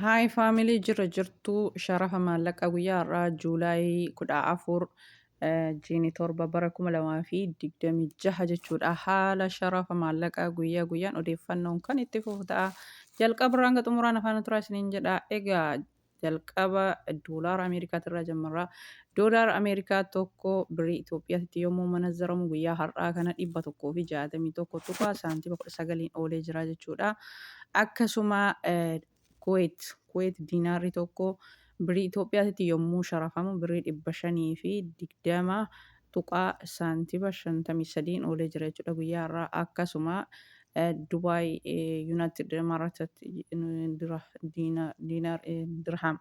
Hi family, jirra jirtu? Sharafa maallaqaa guyyaa har'aa July 14, jiini 7, bara 2026 jechuudha. Haala sharafa maallaqaa guyyaa guyyaan odeeffannoon kan itti fufu ta'a. Jalqaba irraa hanga xumuraan afaan turaa isiniin jedha. Egaa jalqaba doolaara Ameerikaatirraa jalqabna. Doolaara Ameerikaa tokko birrii Itoophiyaatti yommuu manazzaramu guyyaa har'aa kana 161 tuqaa saantima 19 oolee jira jechuudha. Akkasuma Kuweet diinaarri tokko birrii Itoophiyaatti yommuu sharafamu birrii 520 tuqaa saantima 53 oolee jira jechuudha guyyaa har'aa. Akkasuma Dubaay United Emirates diinaar dirham.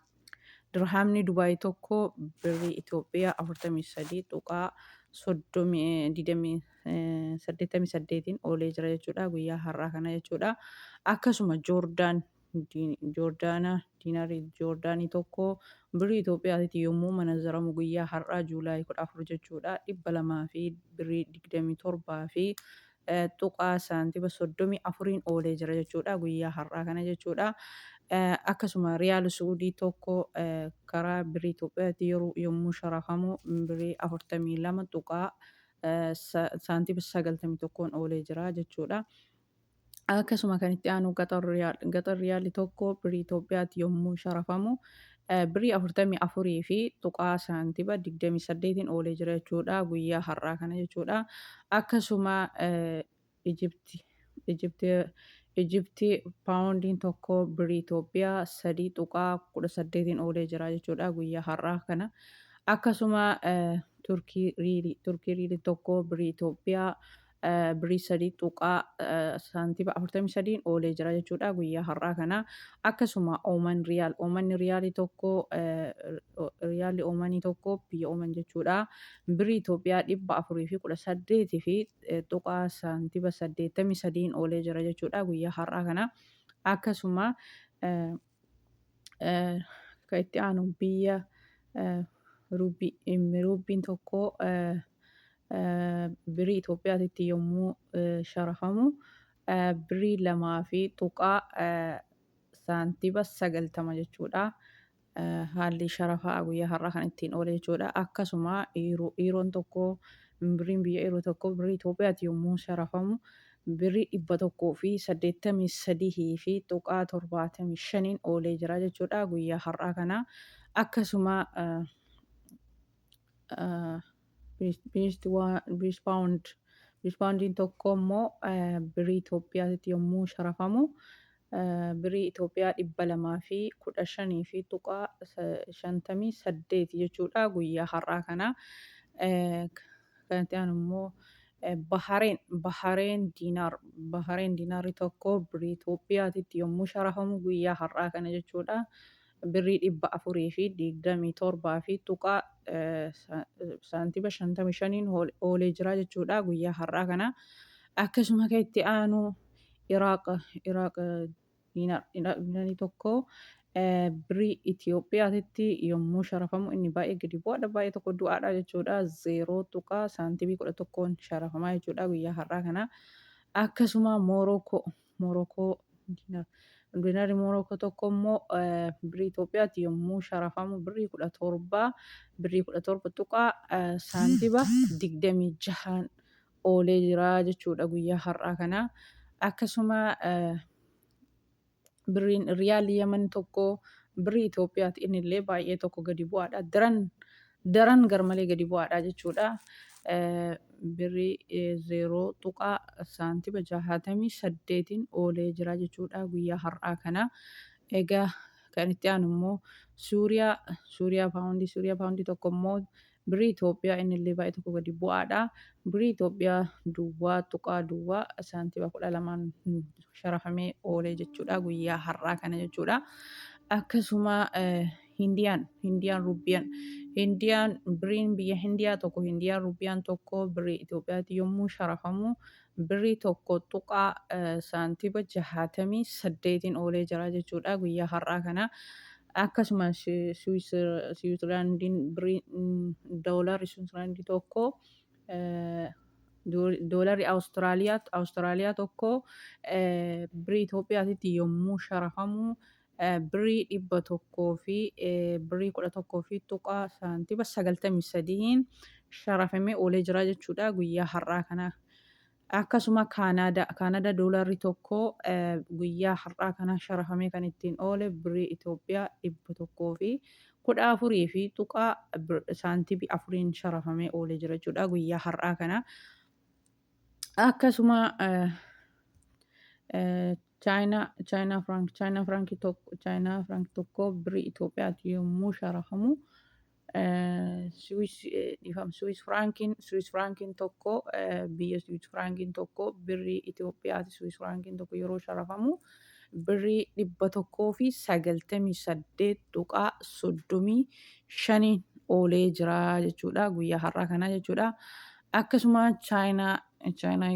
Dirhaamni Dubaay tokko birrii Itoophiyaa 43 tuqaa 30 88 oolee jira jechuudha guyyaa har'aa kana jechuudha. Akkasuma Joordaan Joordaana diinarii Joordaanii tokko birrii Itoophiyaatti yommuu manazzaramu guyyaa har'aa July 14 jechuudha, 200 fi birrii 27 fi tuqaa saantima 34 oolee jira jechuudha guyyaa har'aa kana jechuudha. Akkasuma riyaal Suudii tokko karaa birrii Itoophiyaatti yeroo yommuu sharafamu birrii 42 tuqaa saantima 91 oolee jira jechuudha. Akkasuma kan itti aanu Qaxar riyaalli tokko birrii Itoophiyaatti yommuu sharafamu birrii 44 fi tuqaa saantima 28 oolee jira jechuudha guyyaa har'aa kana jechuudha. Akkasuma Ijipti paawundiin tokko birrii Itoophiyaa 3.18 oolee jira jechuudha guyyaa har'aa kana. Akkasuma Turkii riilii tokko birrii Itoophiyaa birrii 3 tuqaa saantima 43 oolee jira jechuudha guyyaa har'aa kana. Akkasuma Ooman riyaal, Oomanni riyaalii tokko, riyaalli Oomanii tokko biyya Ooman jechuudha. Birrii Itoophiyaa 418 fi tuqaa saantima 83 oolee jira jechuudha guyyaa har'aa kana. Akkasuma kan itti aanu biyya ruubiin tokko birrii Itoophiyaatti yommuu sharafamu birrii 2 fi tuqaa saantima 90 jechuudha. Haalli sharafaa guyyaa har'aa kan ittiin oole jechuudha. Akkasuma iiroon tokko, birriin biyya iiroo tokko birrii Itoophiyaatti yommuu sharafamu birrii 183 fi tuqaa 75 oolee jira jechuudha guyyaa har'aa kana. Akkasuma British poundiin tokko immoo birrii Itoophiyaatti yommuu sharafamu birrii Itoophiyaa 215 fi tuqaa 58 jechuudha guyyaa har'aa kana. Kan itti aanu immoo Bahareen diinaarri tokko birrii Itoophiyaatti yommuu sharafamu guyyaa har'aa kana jechuudha. Birrii 427 fi tuqaa saantima 55 oolee jira jechuudha guyyaa har'aa kana. Akkasuma kan itti aanu Iraaq diinarii tokko birrii Itoophiyaatti yommuu sharafamu inni baay'ee gadi bu'aadha, baay'ee tokko du'aadha jechuudha. 0 tuqaa saantimii 11 sharafamaa jechuudha guyyaa har'aa kana. Akkasuma Moorookoo diinarri Moorookoo tokko immoo birrii Itoophiyaatti yommuu sharafamu birrii 17 tuqaa saantima 26 oolee jira jechuudha guyyaa har'aa kana. Akkasuma birriin riyaalii Yaman tokko birrii Itoophiyaatti inni illee baay'ee tokko gadi bu'aadha. Daran daran garmalee gadi bu'aadha jechuudha. Birrii 0 tuqaa saantima 68 oolee jira jechuudha guyyaa har'aa kana. Egaa kan itti aanu immoo Suuriyaa paawundii tokko immoo birrii Itoophiyaa inni illee baay'ee tokko gadi bu'aadha. Birrii Itoophiyaa duwwaa tuqaa duwwaa saantima 12n sharafamee oolee jechuudha guyyaa har'aa kana jechuudha. Akkasuma Hindiyaan rubbiyaan Hindiyaan birriin biyya Hindiyaa tokko, Hindiyaan rubbiyaan tokko birrii Itoophiyaatti yommuu sharafamu birrii 1 tuqaa saantima 68n oolee jira jechuudha guyyaa har'aa kana. Akkasuma Siwiizerlaandiin birrii doolaarri Siwiizerlaandii tokko, doolaarri Awustiraaliyaa tokko birrii Itoophiyaatti yommuu sharafamu Birrii 100 fi birrii 11 fi tuqaa saantima 93n sharafamee oolee jira jechuudha guyyaa har'aa kana. Akkasuma Kaanaadaa doolaarri tokko guyyaa har'aa kana sharafamee kan ittiin oole birrii Itoophiyaa 114 fi tuqaa saantibii 4n sharafamee oolee jira jechuudha guyyaa har'aa kana. Akkasuma Chaayinaa firaank tokko birrii Itoophiyaatti yommuu sharafamu, Siwiis, dhiifama, Siwiis firaankiin tokko, biyya Siwiis firaankiin tokko birrii Itoophiyaati, Siwiis firaankiin tokko yeroo sharafamu birrii 198.35n oolee jira jechuudha guyyaa har'aa kana jechuudha. Akkasuma Chaayinaa Chaayinaa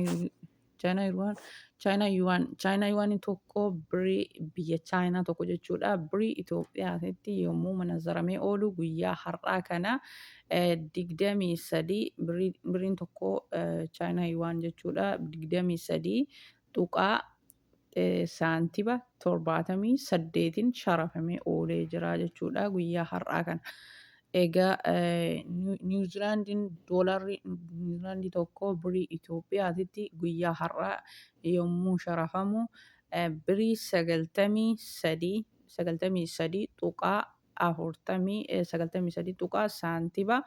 Chaayinaa yuwaan Chaayinaa yuwaan Chaayinaa yuwaaniin tokko birrii biyya Chaayinaa tokko jechuudha. Birrii Itoophiyaatti yommuu manazaramee oolu guyyaa har'aa kana 23, birriin tokko Chaayinaa yuwaan jechuudha, 23 tuqaa saantiba 78n sharafamee oolee jira jechuudha guyyaa har'aa kana. Egaa Niwuzilaandiin, doolaarri Niwuzilaandii tokko birrii Itoophiyaatitti guyyaa har'aa yommuu sharafamu birrii 93 tuqaa 40, 93 tuqaa saantiba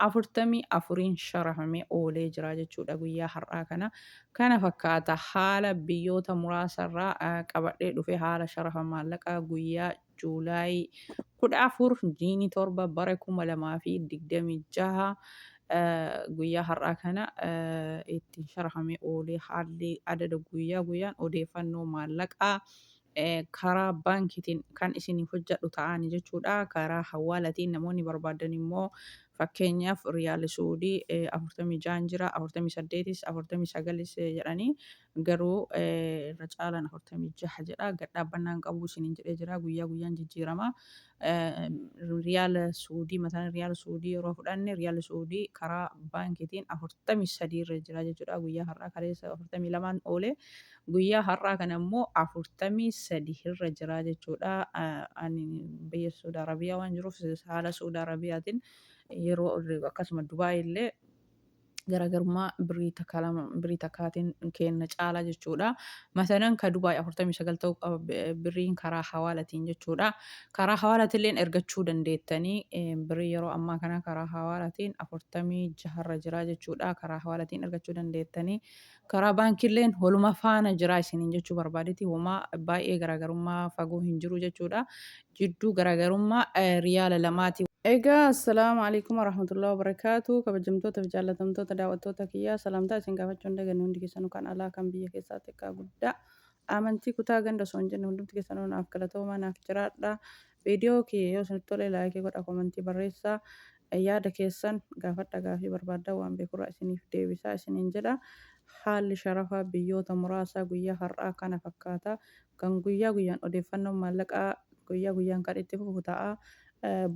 44n sharafamee oolee jira jechuudha guyyaa har'aa kana. Kana fakkaata haala biyyoota muraasarraa qabadhee dhufe, haala sharafa maallaqaa guyyaa Juulaayii 14 jiini 7 bara 2026 guyyaa har'aa kana ittiin sharafamee oolee. Haalli adada guyyaa guyyaan odeeffannoo maallaqaa karaa baankiitiin kan isiniif hojjedhu ta'ani jechuudha. Karaa hawaalatiin namoonni barbaadan immoo, fakkeenyaaf riyaala Suudii 46 jira, 48s, 49s jedhanii, garuu irra caalaan 46 jedha. Gad dhaabbannaan qabu isiniin jedhee jira. Guyyaa guyyaan jijjiirama. Riyaala Suudii mataan riyaala Suudii yeroo fudhanne, riyaala Suudii karaa baankiitiin 43 irra jira jechuudha. Guyyaa har'aa, kaleessa 42n oole. Guyyaa har'aa kana immoo 43 irra jira jechuudha. Ani biyya Suudi Arabiyaa waan jiruuf haala Suudi Arabiyaatiin yeroo, akkasuma Dubaay illee garaagarummaa birrii takka lama, birrii takkaatiin kenna caala jechuudha. Masalan ka Dubaay 49 ta'uu qaba birriin karaa hawaalatiin jechuudha. Karaa hawaalatiin ergachuu dandeettanii, birrii yeroo ammaa kana karaa hawaalatiin 46 irra jira jechuudha. Karaa hawaalatiin ergachuu dandeettanii. Karaa baankiilleen waluma faana jira isiniin jechuu barbaadeeti. Homaa baay'ee garaagarummaa fagoo hin jiru jechuudha. Jidduu garaagarummaa riyaala lamaati. Egaa assalaamu alaikum warahmatullahi wabarakaatu. Kabajamtoota fi jaallatamtoota daawwattoota kiyyaa, salaamtaa isin gaafachuu hin daganne. Hundi keessanuu, kan alaa kan biyya keessaa, xiqqaa guddaa, amantii, kutaa, ganda osoo hin jenne, hundumti keessanuu naaf galatoomaa, naaf jiraadha. Viidiyoo kiyya yoo isinitti tole like godha, comment barreessaa, yaada keessan gaafadha, gaafii barbaaddaa waan beekurraa isiniif deebisaa isiniin jedha. Haalli sharafaa biyyoota muraasaa guyyaa har'aa kana fakkaata. Kan guyyaa guyyaan odeeffannoon maallaqaa guyyaa guyyaan kan itti fufu ta'a.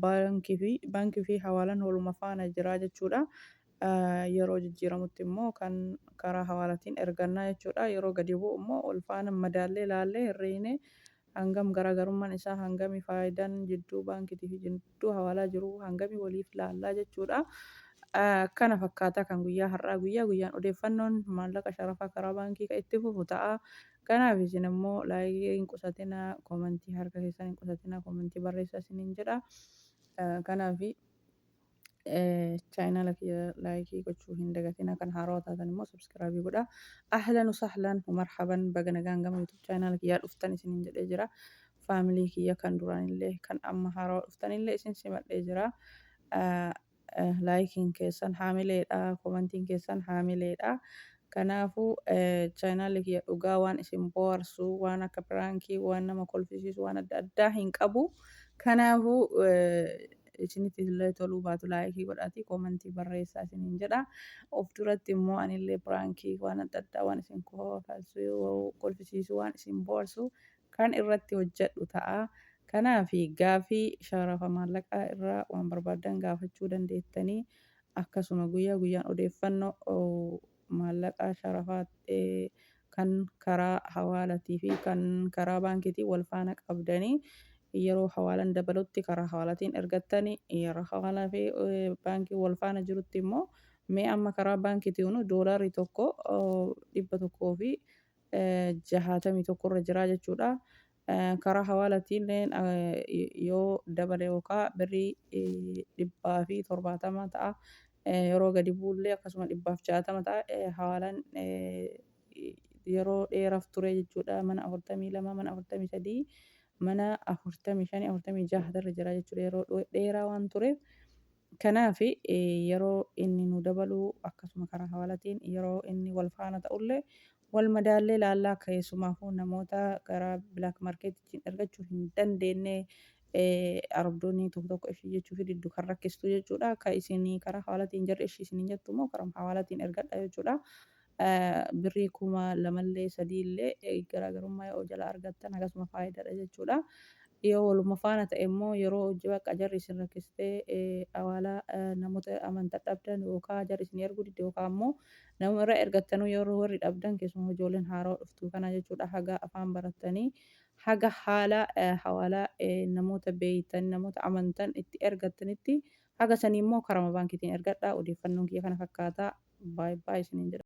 Baankii fi hawaalaan waluma faana jira jechuudha. Yeroo jijjiiramutti immoo kan karaa hawaalatiin ergannaa jechuudha. Yeroo gadi bu'u immoo ol faana madaallee ilaallee herreeynee hangam garaagarummaan isaa hangami, faayidaan jidduu baankiitii fi jidduu hawaalaa jiru hangami waliif laallaa jechuudha. Kana fakkaataa kan guyyaa har'aa. Guyyaa guyyaan odeeffannoon maallaqa sharafaa karaa baankii kan itti fufu ta'a. Kanaaf isin immoo like hin qusatinaa, comment harka keessan hin qusatinaa, comment barreessaa isiniin jedha. Kanaaf channel kiyya like gochuu hin dagatinaa. Kan haarawaa taatan immoo subscribe godhaa. Ahlan sahlan marhaban, baga nagaan gama YouTube channel kiyyaa dhuftan isiniin jedhee jira. Family kiyya kan duraanillee kan amma haarawaa dhuftanillee isin simadhee jira. Likeiin keessan haamileedha. Commentiin keessan haamileedha. Kanaafuu channelli kiyya dhugaa waan isin bohaarsu, waan akka prank, waan nama kolfisiisu, waan adda addaa hin qabu. Kanaafuu isinitti illee toluu baatu like godhaatii comment barreessaa isiniin jedha. Of duratti immoo anillee prank, waan adda addaa, waan isin kolfisiisu, waan isin bohaarsu kan irratti hojjedhu ta'a. Kanaaf gaafii sharafa maallaqaa irraa waan barbaaddan gaafachuu dandeettanii, akkasuma guyyaa guyyaan odeeffannoo maallaqaa sharafaa kan karaa hawaalatii fi kan karaa baankiitiin wal faana qabdanii Yeroo hawaalaan dabalutti karaa hawaalaatiin ergattani, yeroo hawaalaa fi baankii wal faana jirutti immoo, mee amma karaa baankiitiin doolaarri tokko 161 irra jira jechuudha. Karaa hawaalaatiin yoo dabale yookaan birrii 170 ta'a. Yeroo gadi bu'ullee akkasuma 160 ta'a. Hawaalaan yeroo dheeraaf ture jechuudha. Mana 42, mana 43, mana 45, 46 irra jira jechuudha. Yeroo dheeraa waan tureef. Kanaaf yeroo inni nu dabalu akkasuma karaa hawaalaatiin, yeroo inni wal faana ta'ullee wal madaallee laallaa. Keessumaafuu namoota gara black marketiin ergachuu hin dandeenye, arabdoonni tokko tokko ishii jechuu fi diddu kan rakkistu jechuudha. Akka isin karaa hawaalaatiin jarri ishii isin jettu immoo karaa hawaalaatiin ergadha jechuudha. Birrii 2000llee 3000llee garaagarummaa yoo jala argattan akkasuma faayidaadha jechuudha. Yoo waluma faana ta'e immoo, yeroo hojii bakka jarri isin rakkistee hawaalaa namoota amantaa dhabdan yookaan jarri isin erguu didde yookaan immoo nama irraa ergattanuu yeroo warri dhabdan, keessumaa ijoolleen haaraa dhuftu kana jechuudha, haga afaan barattanii, haga haala hawaalaa namoota beeytan, namoota amantan itti ergattanitti, haga sanii immoo karama baankiitiin ergadha. Odeeffannoon kiyya kana fakkaata. Baay'ee baay'ee isiniin jedha.